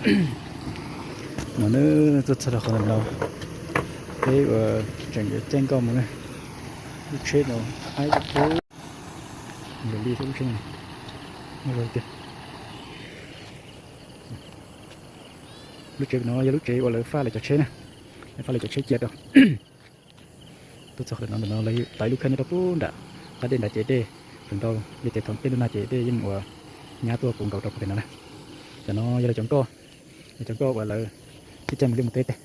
No na, tuaj txog rau qhov ntawm no, peb ua tseem yuav caij nkoj mus na. Lub tsheb no haib kub, zoo li lub tsheb no, zoo tiag. Lub tsev no yog lub tsev uas lawv faj lawv cov tsheb na, lawv faj lawv cov tsheb cia rau. Tuaj txog ntawm no, ntawm no lawv tau ib lub khab nyob rau pub nram qab dej nrad ces dej feem ntau, yog tias thaum tej ntuj nag ces dej yeej ua nyab tuaj puv nkaus rau pem no na. Cov no yog lawv cov nkoj, yog cov nkoj uas lawv caij caij mus liaj mus teb tej.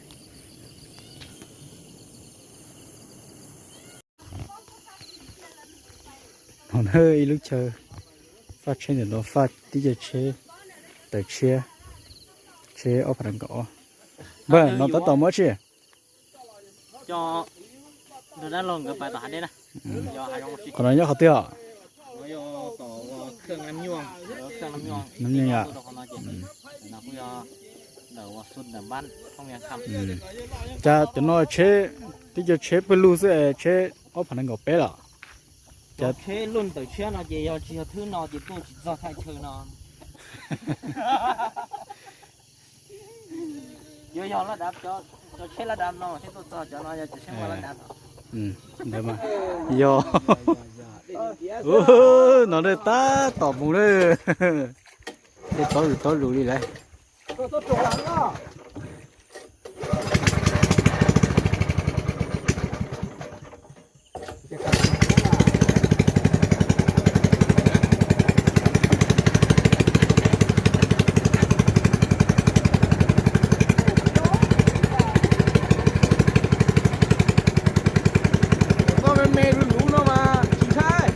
Ho na, ib lub chaw faj tsheb ntawm no, faj tib co tsheb tawm tshiab, tsheb ob phav nees nkaum ob. Npawg, no tab tom muab tsi? Qhov no nyob qhov twg os? Nab Nyuj yom. Cas cov no tsheb, tib co tsheb pawg lug xwb es tsheb ob phav nees nkaum peb los? Cov tsheb lub tawm tshiab no ces yog tsis yog thwb no ces tuaj tsis txog thaj chaw no. Yuav yog laj dav, cov tsheb laj dav no thiaj tuaj txog, cov no yog cov tsheb muaj laj dav. Ntawd mas yog. No tab tom mus lawm. Tej taub zus taub zus li lawm. Koj me me luv luv no mas tsis ntshai.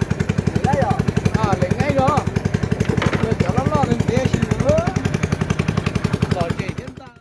Lem nqaij os, cov loj loj ntev ntev si los ces thiab ntag.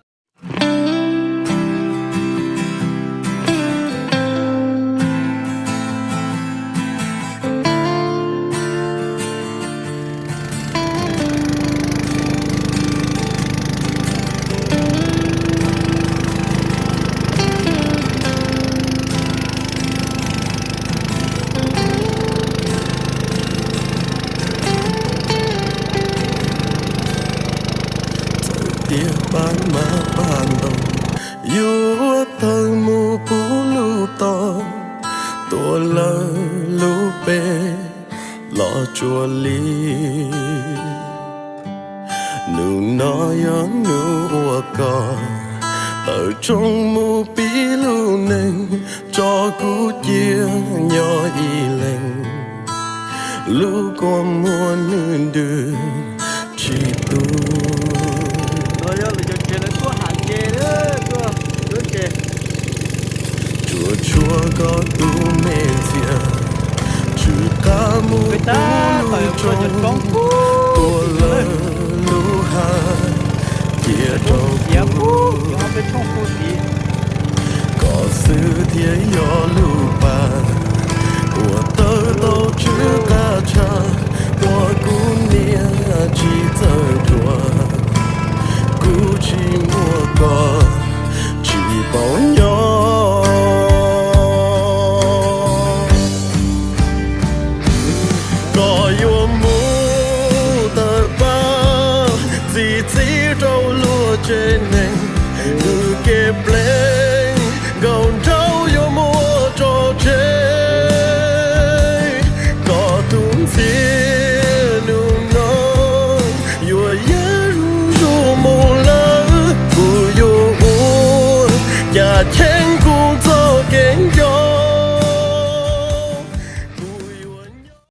Txawm tias pab mab pab ntoo yuav tawg mus puv lub tod, tuav lawv lub npe los tsuas li. Nub no yog nub uas koj tawm tshooj mus pib lub neej, tso kuv cia nyob ib leeg, lub kua muag nws ntws tsis tu. Tsuas tshuav koj tus me ntxhias, tsw qab mus pub lub roob, tuav lawv lub hav cia rau kuv. Koj xwb thiaj yog lub pas uas tawm tau tsw qab tshaj, ua kuv niam tsis txawj ruam, kuv tsis muaj koj tsis paub nyob. Koj yuav mus tawm pab txi txiv rau luag tsev neeg, nws kev pleev nkaus nraug yuav muab tso tseg. Koj tus ntxhias nus no yuav yeej zuj zus mus lawm, kuv yuav ua cas cheem kuv txoj kev nco.